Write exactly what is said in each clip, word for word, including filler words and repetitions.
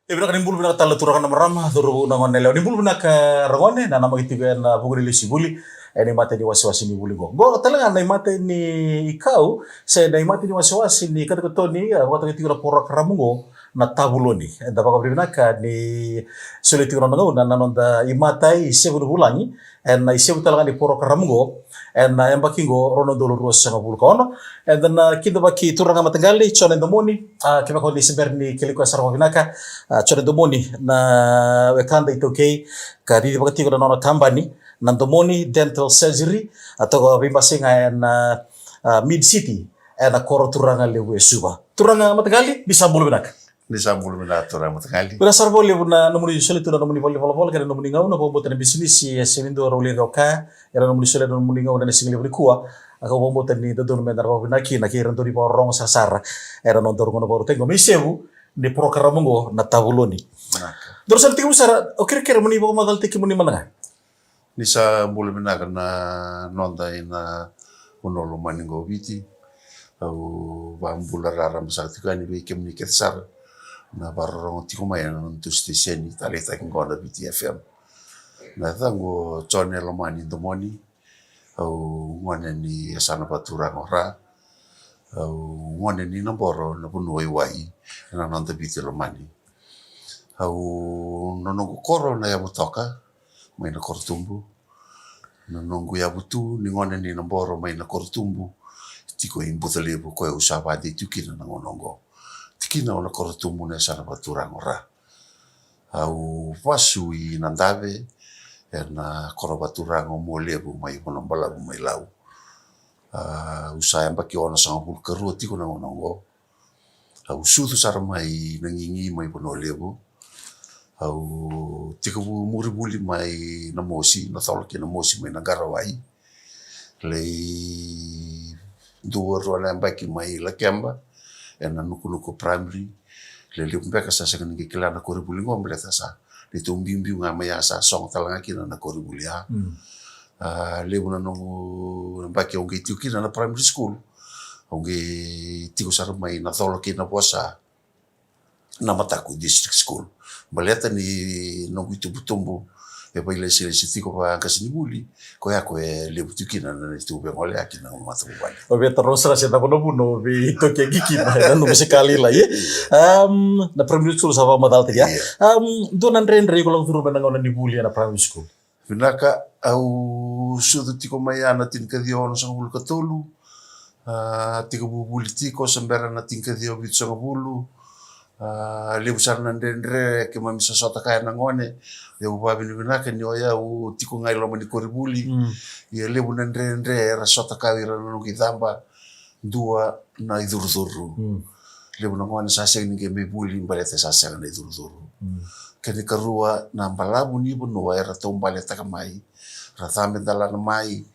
E vinaka, ni bula vinaka tale na turaga na marama, cauravou na gone yalewa. Ni bula vinaka ragone, na namaki tiko ena vuku ni lesu i vuli ena imatai ni wasewase ni vuli qo. Qo tale ga na imatai ni ikau se na imatai ni wasewase ni katokatoni, a vakatokai tiko na porokaramu qo na Tavuloni. Eda vakavinavinaka ni solia tiko na nona gauna na noda imatai i Sevulagi, ena isevu tale ga ni porokaramu qo ena yabaki qo rua na udolu ruasagavulu ka ono. Eda na kidavaki turaga mataqali Jone Domoni, a, kevaka o ni se bera ni kilai koya sara vakavinaka, a, Jone Domoni na wekada iTaukei ka cicivaka tiko na nona kabani na Domoni Dental Surgery, a, toka veibasai ga ena, a, Mid City ena koro turaga levu e Suva. Turaga mataqali, ni sa bula vinaka. Ni sa bula vinaka turaga mataqali. Vinaka sara vakalevu na nomuni solia tu na nomuni valenivolavola kei na nomuni gauna, vakabauta na bisinisi e sega ni dua rau lai cau kaya, ena nomuni solia na nomuni gauna ena siga levu nikua. A, kau vakabauta ni dodonu meda na vakavinavinaka kina kei ira dau ni vakarorogo sarasara ena nodaru gauna vakarautaki qo me isevu ni porokaramu qo na Tavuloni. Vinaka. Daru sa na tekivu sara, au kerekere mo ni vakamacalataki kemuni mada ga. Ni sa bula vinaka na noda ina vanua lomani qo Viti. Au vakabula raraba saka tiko yani vei kemuni kece sara na vakarorogo tiko mai ena noda siteseni taleitaki qo na Viti F M. Na yacaqu o Jone Lomani Domoni. Au gone ni yasana vakaturaga o Ra. Au gone ni Naboro, na vanua i wai ena noda Viti lomani. Au, na noqu koro na Yavutoka mai Nakorotubu. Na noqu yavutu ni gone ni Naboro mai Nakorotubu tiko i Bucalevu, koya au sa vakadei tiko kina na gauna oqo. Tikina o Nakorotubu na yasana vakaturaga o Ra. Au vasu i Nadave ena koro vakaturaga o Mualevu mai Vanuabalavu mai Lau. A, au sa yabaki onosagavulu ka rua tiko na gauna oqo. Au sucu sara mai Nagigi mai Vanua Levu. Au tekivu muri vuli mai Namosi, Nacolo kei Namosi mai Naqarawai. Lai dua rua na yabaki mai Lakeba ena Nukunuku Primary. Lelevu beka sa sega ni qai kila na koronivuli qo baleta sa neitou biubiu ga mai ya, sa sogo tale ga kina na koronivuli ya. Mm. A, levu na noqu yabaki au qai tiko kina na primary school, au qai tiko sara mai Nacolo kei Navosa, Namataku District School. Baleta ni noqu itubutubu e vailesilesi tiko vakaqasenivuli, koya qo e levu tiko kina na neitou veigoleya kina na matavuvale. O via taroga sara se cava na vuna o veitokiyaki kina ena nomu se ka lailai, e? Io. Am, na primary school sa vakamacalataki, a? Io. Am, dua na dredre iko lako curuma ena gauna ni vuli ena primary school? Vinaka, au sucu tiko mai ya na tinikaciwa onosagavulu ka tolu. A, tekivu vuli tiko se bera na tinikaciwa vitusagavulu. A, levu sara na dredre keimami sa sota kaya na gone. Au vakavinavinaka ni o yau tiko ga i loma ni koronivuli. Mm. Ia levu na dredre era sota kaya o ira na noqu icaba. Dua, na icurucuru. Mm. Levu na gone sa sega ni qai mai vuli baleta sa sega na icurucuru. Mm. Kena ikarua, na balavu ni vanua era taubaletaka mai, ra cabe dalana mai,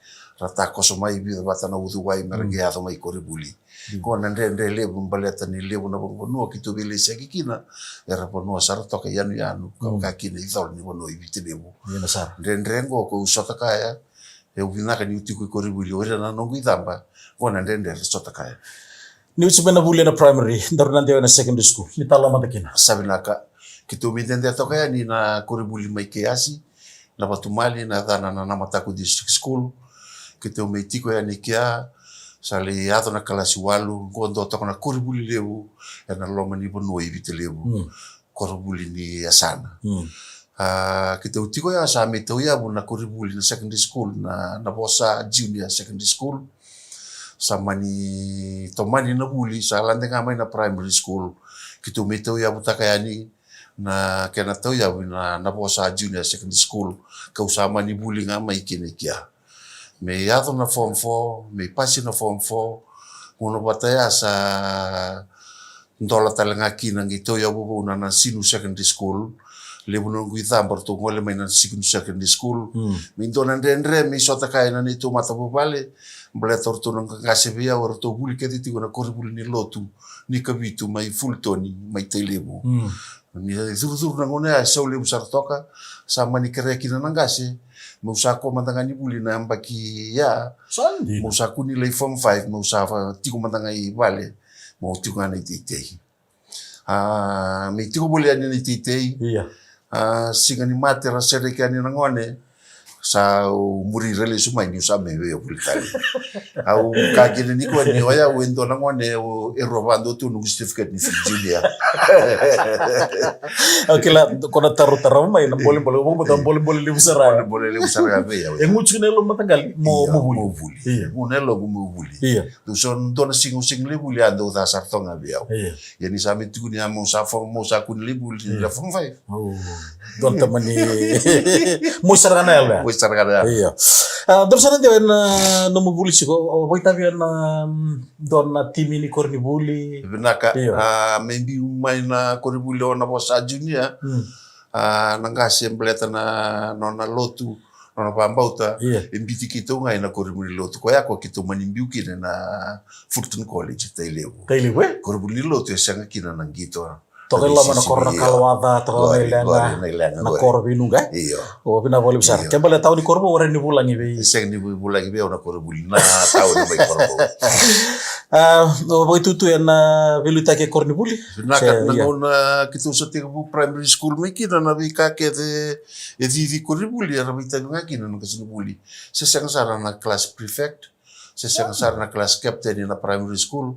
ra takoso mai vica vata na uciwai me ra, mm, qai yaco mai koronivuli. Mm. Qo na dredre levu baleta ni levu na vanua keitou veilesilesi kina era vanua sa ra toka i yanuyanu, ka, mm, vaka kina i colo ni vanua i Viti Levu. Dina sara. Dredre qo ko au sota kaya, e, au vinaka niu tiko i koronivuli, o ira na noqu icaba, qo na dredre era sota kaya. Ni oti mai na vuli ena primary, daru na dewa ena secondary school, ni talanoa mada kina. Sa vinaka. Keitou mai dede toka yani na koronivuli mai Keiasi, Navatumali, na yacana na Namataku District School. Keitou mai tiko yani kea, sa lai yaco na kalasi walu, qo dua toka na koronivuli levu ena loma ni vanua i Viti Levu. Mm. Koronivuli ni yasana. Mm. A, keitou tiko ya sa mai tauyavu na koronivuli na secondary school, na, Navosa Junior Secondary School. Sa mani tomani na vuli, sa lade ga mai na primary school. Keitou mai tauyavutaka yani na kena tauyavu na, Navosa Junior Secondary School. Kau sa mani vuli ga mai kina i kea. Me yaco na form four, me pasi na form four, gauna vata ya sa dola tale ga kina qai tauyavu vou na Nasinu Secondary School. Levu na noqu icaba ratou gole mai na Nasinu Secondary School. Mm. Me dua na dredre me sota kaya na neitou matavuvale, baleta o ratou na qaqase vei au, o ratou vuli kece tiko na koronivuli ni lotu ni Kavitu mai Fulton, mai Tailevu. Mm. Ni curucuru na gauna ya, e sau levu sara toka, sa mani kerea kina na qase meu sa kua mada ga ni vuli na yabaki ya. Sa dina. Meu sa kua ni lai form five, meu sa va-, tiko mada ga i vale, meu tiko ga na iteitei. A, me tiko voli yani na iteitei. Ia. A, siga ni mate ra sereki yani na gone. Sa u muri ira lesu mai niu sa mai veiya vuli tale. Au ka kina ni koya ni oya au e dua na gone e rua vadua tu noqu certificate ni Fiji Junior. Au kila ko na taro tarava mai na bolebole, vakabauta bolebole levu sara. Bolebole levu sara ga vei au. E guci na yalo mataqali mo vuli. Mo vuli. Ia. Gu na yalo gu mo vuli. Ia. Dou sa dua na siga u sega ni lai vuli a dou ca sara toga vei au. Ia. Ia ni sa me tukuni a mo sa form mo sa kuni lai vuli ni la form five. Dua na tamani. Mo sara ga na yalo ya. Mo sara ga na yalo. Ia. A, dua sara deu ena nomu vuli siko, o vakaitavi ena dua na timi ni koronivuli. Vinaka. Ia. A, me biu mai na koronivuli o Navosa Junior. A, na qase baleta na nona lotu, nona vakabauta. Ia. E biuti keitou ga ena koronivuli lotu. Koya ko keitou mani biu kina na Fulton College, Tailevu. Tailevu, e? Koronivuli lotu e sega kina na qito. Toka i loma na koro na Kalawaca, toka i loma i Lega, na koro veinuqa, e? Io. O vinaka vakalevu sara. Ke baleta tauni koro vou, o rai ni vulagi vei. Sega ni vulagi vei au na koronivuli na tauni mai koro vou. A, o vakaitutu ena veiliutaki e koronivuli. Vinaka, na gauna keitou sa tekivu primary school mai kina na veika kece e cici koronivuli era veitavi ga kina na qasenivuli. Se sega sara na class prefect. Se sega sara na class captain ena primary school.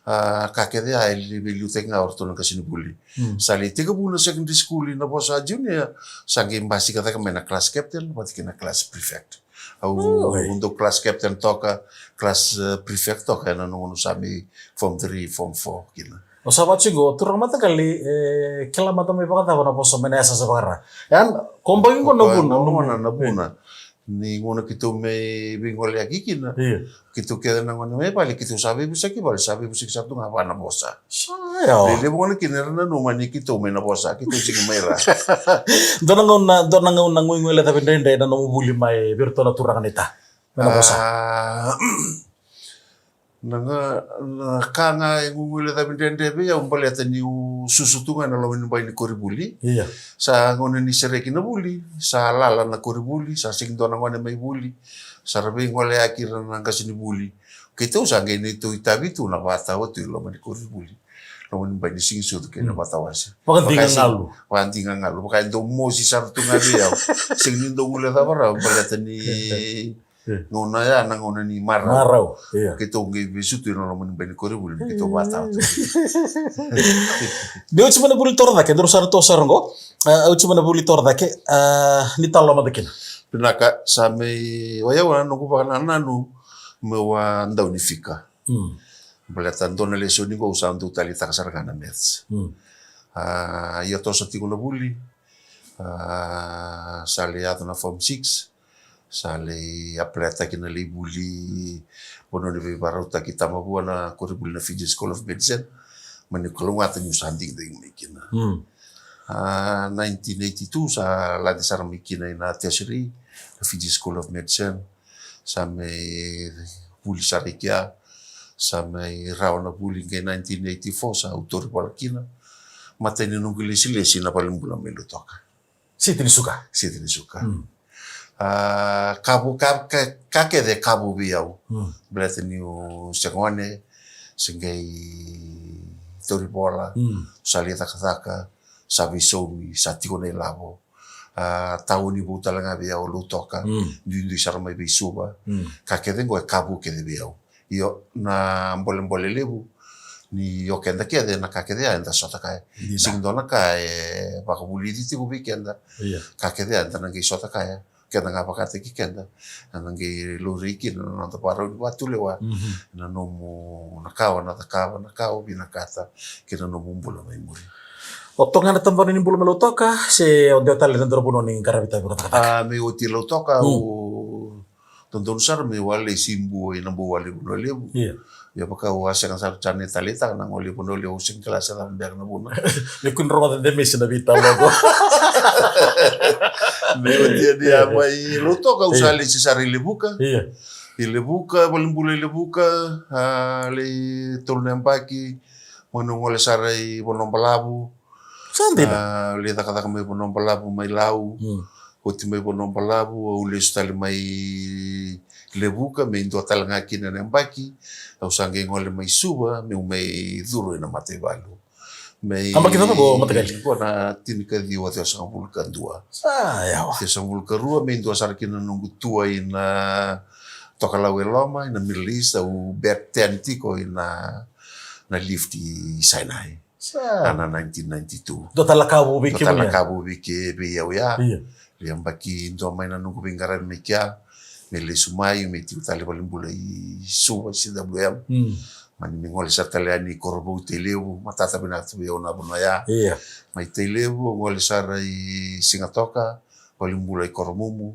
A, ka kece a e veiliutaki ga o ratou na qasenivuli. Sa lai tekivu na secondary school i Navosa Junior, sa qai basika cake mai na class captain vata kei na class prefect. Au dau class captain toka, class, e, prefect toka ena noqu sa mai form three, form four kina. O sa vaka tiko qo, turaga mataqali, e kila mada mai vakacava Navosa mai na yasayasa vakara? Ia, ko baki qo na vuna, na vuna. Ni gauna keitou mai veigoleyaki kina. Ia. Keitou kece na gone mai vale, keitou sa veivosaki vale, sa veivosaki sa tu ga vaka Navosa. Sa, ia. Levu gona kina era nanuma ni keitou mai Navosa, keitou sega ni mai ra. Dua na gauna, dua na gauna guiguile cavi dredre na nomu vuli mai vei iratou na turaga naita mai Navosa. A, na ga, na ka ga e guiguile cavi dredre vei au baleta niu susu tu ga ena loma ni bai ni koronivuli. Ia. Sa gauna ni sereki na vuli, sa lala na koronivuli, sa sega ni dua na gone mai vuli. Sa ra veigoleyaki ira na qasenivuli. Keitou sa qai neitou itavi tu na vakatawa tu i loma ni koronivuli. Loma ni bai ni siga ni sucu kei na vakatawase. Vakadiga galu. Vakadiga galu. Vaka e dau mosi sara tu ga vei au. Sega ni dau guilecava rawa baleta ni gauna ya na gauna ni marau. Marau, ia. Keitou qai vesu tu ena loma ni bai ni koronivuli me keitou vakatawa tu. Ni oti mai na vuli torocake, daru sa na toso sara qo. A, oti mai na vuli torocake, a, ni talanoa mada kina. Vinaka, sa mai, o yau na noqu vakanananu meu a dau ni fika. Baleta dua na lesoni qo au sa dau taleitaka sara ga na maths. A, ia toso tiko na vuli. A, sa lai yaco na form six. Sa lai apply-taki na lai vuli vanua ni veivakarautaki tamavua na koronivuli na Fiji School of Medicine. Mani kalougata niu sa digidigi mai kina. A, nineteen eighty-two sa lade sara mai kina ina tertiary na Fiji School of Medicine. Sa mai vuli sara i kea, sa mai rawa na vuli qai nineteen eighty-four sa au tauri vola kina. Matai ni noqu lesilesi na valenibula mai Lautoka. Siti ni suka. Siti ni suka. A, kavu, ka, ka, ka kece kavu vei au. Baleta niu se gone, se qai tauri vola, sa lai cakacaka, sa veisaumi, sa tiko na ilavo. A, tauni vou tale ga vei au Lautoka, duidui sara mai vei Suva. Ka kece qo e kavu kece vei au. Io, na bolebole levu ni o keda kece na ka kece ya eda sota kaya. Sega ni dua na ka e vakavulici tiko vei keda. Ka kece ya eda na qai sota kaya. Keda ga vakataki keda. Eda na qai laurai kina na noda vakarau ni vakatulewa. Na nomu, na ka o na cakava, na ka o vinakata kei na nomu bula mai muri. O toka ga na tabana ni bula mai Lautoka se o dua tale na dua na vanua ni qaravi itavi vakacakacaka? A, me oti Lautoka au dodonu sara meu a lesi Bua i Nabou, a levu na levu. Ia vaka au a sega sara tu ni taleitaka na gole i Vanua Levu, au sega ni kila se cava beka na vuna. Me kua ni rogoca de mesi na veitalanoa qo. Me oti yani a mai Lautoka au sa lesi sara i Levuka. I Levuka, valenibula i Levuka, a, lai tolu na yabaki, mani gole sara i Vanua Balavu. Sa dina. A, lai cakacaka mai Vanua Balavu mai Lau. Oti mai Vanua Balavu au lesu tale mai Levuka me dua tale ga kina na yabaki. Au sa qai gole mai Suva meu mai curu ina mataivalu. Mai Tabaki cava qo, mataqali? Qo na tinikaciwa ciwasagavulu ka dua. Sa yawa. Ciwasagavulu ka rua, mai dua sara kina na noqu tua i na tokalau e loma, i na Middle East, au bat ten tiko i na, na lift i Sinai. Sa. Na nineteen ninety-two. Dua tale na ka vou vei kemuni ya? Dua tale na ka vou vei ke, vei au ya. Ia. Ia baki dua mai na noqu veiqaravi mai kea, me lesu mai, me tiko tale valenibula i Suva, C W M. Mm. Mani me gole sara tale yani i Korovou, Tailevu, matata vinaka tu vei au na vanua ya. Ia. Mai Tailevu, au gole sara i Sigatoka, valenibula i Koromumu.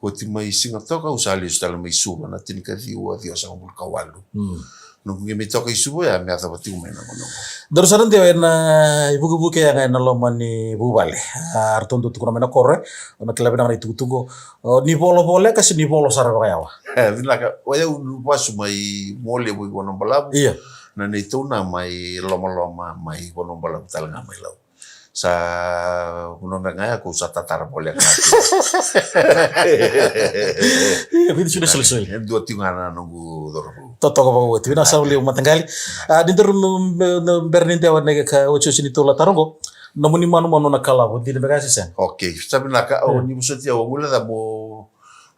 Oti mai Sigatoka, au sa lesu tale mai Suva, na tinikaciwa ciwasagavulu ka walu. Mm. Noqu qai mai toka i Suva ya, me yacova tiko mai na gauna qo. Daru sa na dewa ena ivukevuke yaga ena loma ni vuvale. A, ratou dau tukuna mai na koro, e? O na kila vinaka na itukutuku. O, ni volo voleka se ni volo sara vakayawa? E, vinaka, o yau ni vasu mai Mualevu i Vanuabalavu. Ia. Na neitou na mai Lomaloma, mai Vanuabalavu tale ga mai Lau. Sa, vanua beka ga ya, ko sa tatara voleka. Ia, vei tu na solisoli. E dua tiko ga na noqu cauravou. Totoka vakaoti. Vinaka sara levu, mataqali. A, ni daru me, me, me, bera ni dewa na ka otioti ni tau la taro qo. Nomuni manumanu na kalavo, dina beka se sega? Okay, sa vinaka, au, mm, ni vosoti au, au guileca mo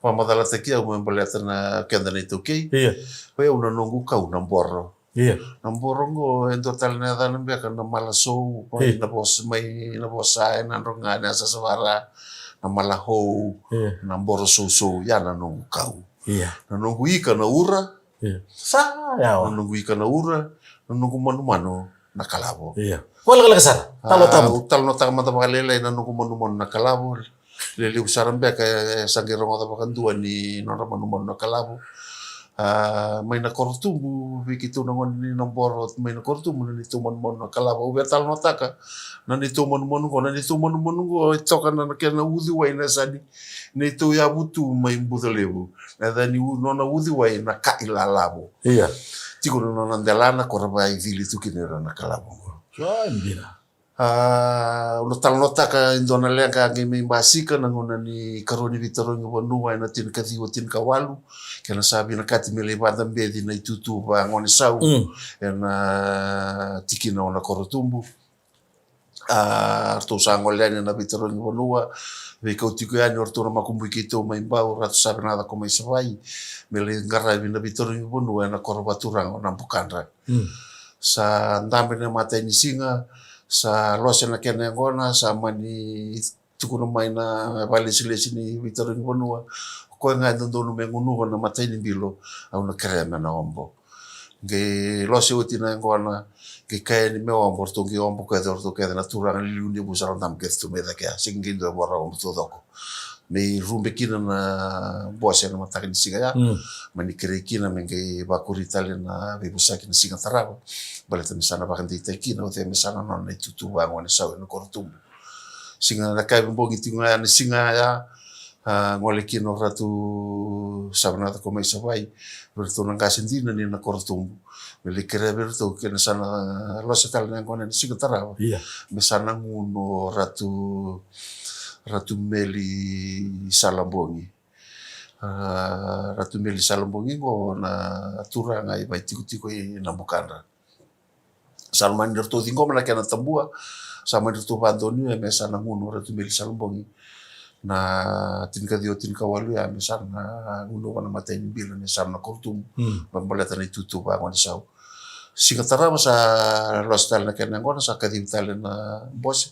vakamacalataki au me baleta na keda na iTaukei. Ia. O yau na noqu kau na boro. Ia. Na boro qo, e dua tale na yacana beka na mala sou, mai, ia, na vosa, mai na vosa e Nadroga, na yasayasa vaka-Ra, na mala hou, ia, na boro sousou, ya na noqu kau. Ia. Na noqu ika na ura. Ia. Sa yawa. Na noqu ika na ura, na noqu manumanu na kalavo. Ia. Vakalekaleka sara. Talanoataka. A, au talanoataka mada vakalailai na noqu manumanu na kalavo. Lelevu sara beka e, e sa qai rogoca vakadua ni nodra manumanu na kalavo. A, mai na Korotubu, vei keitou na gone ni Naboro, mai na Korotubu na neitou manumanu na kalavo. Au via talanoataka na neitou manumanu qo, na neitou manumanu qo, e toka na, na kena uciwai na yasa ni neitou yavutu mai Bucalevu. Na yaca ni u-, nona uciwai na Kailavo. Ia. Tiko na nona delana, ko ra vakaicili tu kina o ira na kalavo qo. Sa dina. A, au na talanoataka e dua na leqa a qai mai basika na gauna ni karua ni veitarogi vanua ena tinikaciwa tinikawalu, kena sa vinakati me lai vakadabeci na itutu vagone sau, mm, ena tikina o Nakorotubu. A, ratou sa gole yani na veitarogi vanua, veikau tiko yani o ratou na makubui keitou mai Bau, Ratu Savenaca Komaisavai, me lai qaravi na veitarogi vanua ena koro vakaturaga o Nabukadra. Mm. Sa dabe na imatai ni siga, sa lose na kena yaqona, sa mani tukuna mai na vakalesilesi ni veitarogi vanua, o koya ga e dodonu me gunuva na imatai ni bilo, au na kerea me na obo. Qai lose oti na yaqona, qai kaya ni me obo, ratou qai obo kece, ratou kece na turaga, liuliu ni yavusa, ra dabe kece tu mai cake ya, sega ni qai dua e vo, ra obo taucoko. Me rube kina na bose ena mataka ni siga ya. Mm. Mani kerei kina me qai vakuri tale na veivosaki na siga tarava. Baleta me sa na vakadeitaki kina o cei me sa na nona na itutu vagone sau ena Korotubu. Siga na yakavi bogi tiko ga ya na siga ya, a, gole kina o Ratu Savenaca Komaisavai vei ratou na qase dina ni Nakorotubu. Me lai kerea vei ratou kei na sa na lose tale na yaqona ena siga tarava. Ia. Me sa na gunu o Ratu, Ratu Meli Salabogi. A, Ratu Meli Salabogi qo na turaga e vakaitikotiko i Nabukadra. Sa mani ratou ciqoma na kena tabua, sa mani ratou vakadonuya me sa na gunu o Ratu Meli Salabogi. Na tinikaciwa tinikawalu ya me sa na gunuva na imatai ni bilo ni sa na Korotubu. Mm. Baleta na itutu vagone sau. Siga tarava sa lose tale na kena yaqona, sa kacivi tale na bose.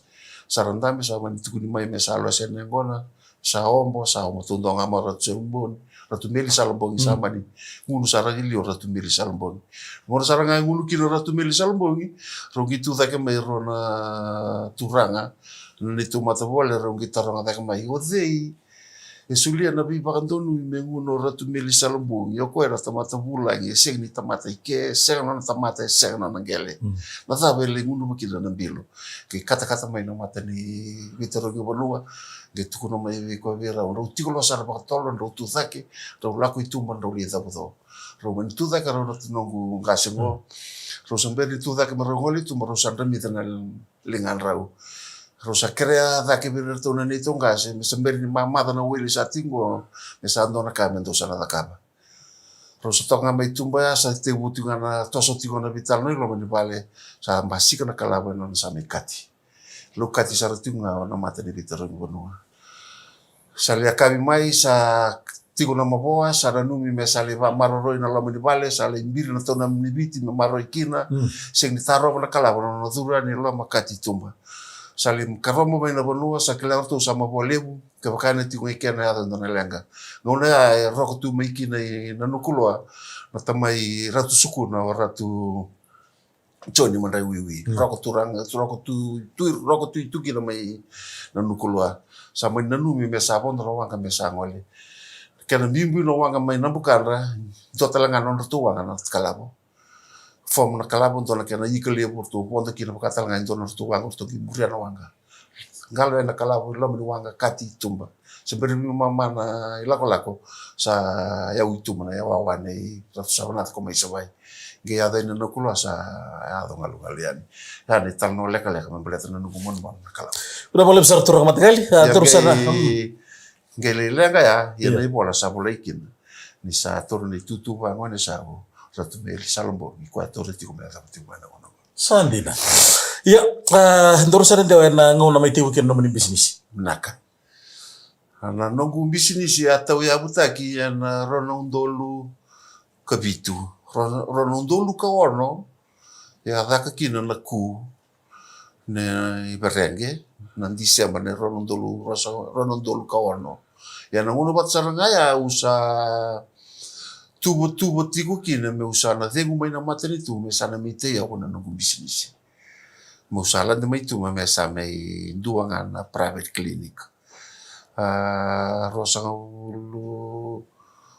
Sa ra dabe, sa mani tukuni mai me sa lose na yaqona, sa obo, sa obo taucoko ga mai o Ratu Salabogi, Ratu Meli Salabogi, sa, mm, mani gunu sara ga i liu o Ratu Meli Salabogi. Gauna sara ga e gunu kina o Ratu Meli Salabogi, rau qai tu cake mai rau na turaga na neitou matavuvale, rau qai taroga cake mai, o cei e solia na veivakadonui me gunu o Ratu Meli Salabogi? O koya na tamata vulagi, e sega ni tamata i ke, e sega nona tamata, e sega nona qele. Mm. Na cava e lai gunuva kina na bilo? Qai katakata mai na mata ni veitarogi vanua, qai tukuna mai vei koya vei rau, drau tiko lo sara vakatotolo, drau tu cake, drau lako i tuba, drau lai cavuco. Rau mani tu cake rau na noqu qase qo. Mm. Rau sa bera ni tu cake me rau gole i tuba, rau sa dramica na ligadrau. Rau sa kerea cake vei iratou na neitou qase, me sa bera ni mamaca na weli sa tiko qo, me sa dua na ka me dou sa na cakava. Rau sa toka ga mai tuba ya, sa tevu tiko ga na toso tiko na veitalanoa i loma ni vale, sa basika na kalavo ena nona sa mai kati. Lou kati sara tiko ga na mata ni veitarogivanua. Sa lai yakavi mai, sa tiko na mavoa, sa nanumi me sa lai vamaroroi na loma ni vale, sa lai biri na taunamuni Viti me maroroi kina. Sega ni tarova na kalavo na nona curu yani e loma kati tuba. Sa lai karoma mai na vanua, sa kila ratou sa mavoa levu. Kevaka ena tiko ga i kena yaco e dua na leqa. Gauna ya e roko tu mai kina i Nanukulua na tamai Ratu Sukuna, o Ratu Joni Madraiwiwi. Roko tu raga, roko tu, tu, roko tu, tu kina mai Nanukulua. Sa mai nanumi me sa vodo na waqa me sa gole. Kena biubiu na waqa mai Nabukadra, dua tale ga na nodratou waqa na kalavo. Fomu na kalavo, dua na kena ika levu, ratou vodo kina vaka tale ga e dua na nodratou waqa, ratou qai muria na waqa. Qalo ena kalavo i loma ni waqa kati tuba. Se bera ni mama na ilakolako, sa yau i tuba na yawawa nei Ratu Savanaca ko mai Savai. Qai yaco yani Nanukulua sa yaco galugalu yani. Ya na italanoa lekaleka me baleta na noqu manumanu na kalavo. Vinaka vakalevu sara turaga mataqali, a, turaga sara. Qai lai leqa ya, ia na ivola sa volai kina ni sa taura na itutu vagone sa o Ratu Meli Salobogi, koya taura tiko me yacova tiko mai na gauna. Sa dina. Ia, a, daru sa na dewa ena gauna mai tekivu kina na nomuni bisinisi. Vinaka. A, na noqu bisinisi a tauyavutaki ena rua na udolu ka vitu. Rua na, rua na udolu ka ono, e a caka kina na ku na iVareqe, na Tiseba na rua na udolu, rua sa, rua na udolu ka ono. Ia na gauna vata sara ga ya au sa tuvatuva tiko kina meu sa na cegu mai na matanitu me sa na mai tei au na noqu bisinisi. Meu sa lade mai tuba me sa mai dua ga na private clinic. A, rua sagavulu,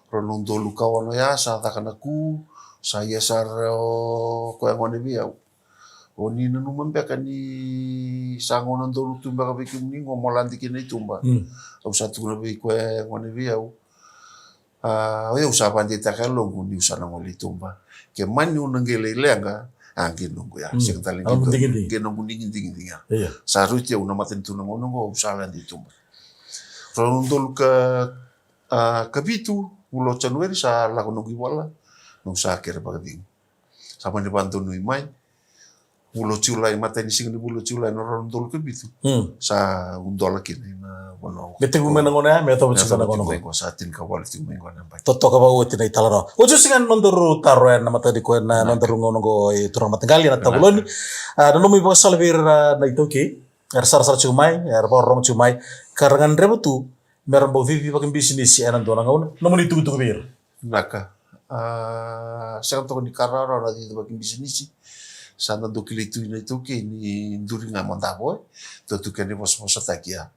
rua na udolu ka ono ya sa caka na ku, sa ia sara o koya gone vei au. O ni nanuma beka ni sa gauna donu tu beka vei kemuni qo mo lade kina i tuba. Mm. Au sa tukuna vei koya gone vei au. A, o yau sa vakadeitaka e loqu niu sa na gole i tuba. Ke mani au na qai lai leqa, a, qai noqu ya. Mm. Sega tale ni qai noqu digidigi ya. Io. Sa rauti au na matanitu na gauna qo au sa lade i tuba. Rua na udolu ka, a, ka vitu, vula o Janueri sa lako noqu ivola, noqu sa kere vakacegu. Sa mani vakadonui mai. Vula o Julai, matai ni siga ni vula o Julai na rua na udolu ka vitu. Mm. Sa u dola kina ina vanua. Me tekivu mai na gauna ya, me yacova tiko na gauna qo. Sa tinikava tiko mai gauna ya. Totoka vakaoti na italanoa. Oti osi ga na nodaru taro ena mataka nikua ena nodaru gauna qo, e turaga mataqali, na Tavuloni. A, na nomu ivakasala vei ira na iTaukei era sarasara tiko mai, era vakarorogo tiko mai, ka ra gadreva tu mera bau cici vakabisinisi ena dua na gauna, nomuni itukutuku vei ira? Vinaka. A, sega toka ni ka rawarawa na cici vakabisinisi. Sa da dau kilai tu na iTaukei ni duri ga mo davo, e. Dau tu kena ivosavosataki ya.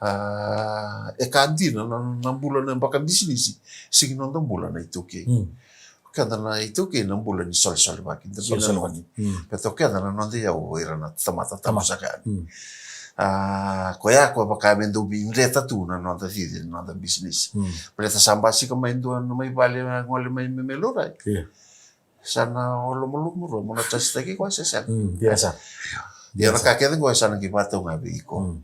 A, e ka dina na, na bula na vakabisinisi, sega ni noda bula na iTaukei. Mm. Keda na iTaukei na bula ni solesolevaki, da bula ni. Mm. Baleta o keda na noda iyau o ira na tamata tabu saka yani. Mm. A, koya ko vaka me dau veidreta tu na noda cici, na noda bisinisi. Mm. Baleta sa basika mai dua na mai vale, gole mai me, me laurai. Io. Sa na o lomalomarua mo na jasitaki koya se sega. Mm, dina sara. Ia na ka kece qo e sa na qai vakatau ga vei iko. Mm.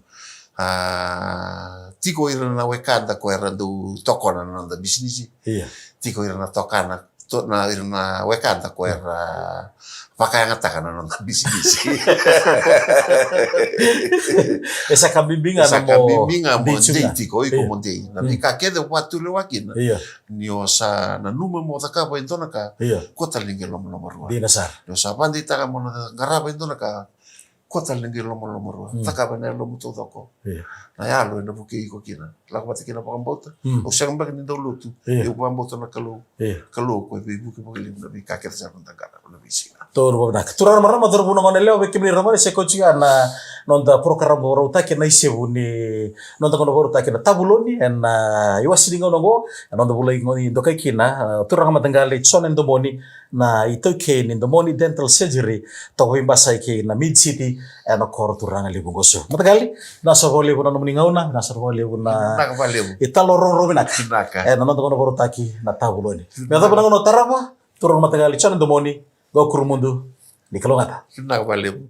A, tiko ira na wekada ko era dau tokona na noda bisinisi. Io. Tiko ira na tokana, to, na, ira na wekada ko era vakayagataka na noda bisinisi. E sa ka bibi ga, e sa ka bibi ga mo dei tiko, iko mo dei. Na veika kece o vakatulewa kina. Io. Ni o sa nanuma mo cakava e dua na ka, io, kua tale ni qai lomalomarua. Dina sara. Ni o sa vakadeitaka mo na qarava e dua na ka, kua tale ni qai lomalomarua. Mm. Cakava ena yalomu taucoko. Io. Na yalo ena vukei iko kina. Lako vata kina vakabauta. Mm. Au sega beka ni dau lotu. Io. Au vakabauta na Kalou. Io. Kalou ko e veivuke vakalevu na veika kece sa noda qarava na veisiga. Toro vavinaka. Turaga marama, cauravou, na goneyalewa, vei kemuni na marama, se kauti ga na noda porokaramu vakarautaki na isevu ni noda gauna vakarautaki na Tavuloni ena iwase ni gauna oqo, ena noda vulagi dokai kina, a, turaga mataqali Jone Domoni, na itaukei ni Domoni Dental Surgery, toka veibasai kei na Mid City, ena koro turaga levu qo Suva. Mataqali, vinaka sara vakalevu na nomuni gauna, vinaka sara vakalevu na italanoa rogorogo vinaka. Vinaka. Ena noda gauna vakarautaki na Tavuloni. Me yacova na gauna tarava, turaga mataqali Jone Domoni, qo Kurumudu, ni kalougata. Vinaka vakalevu.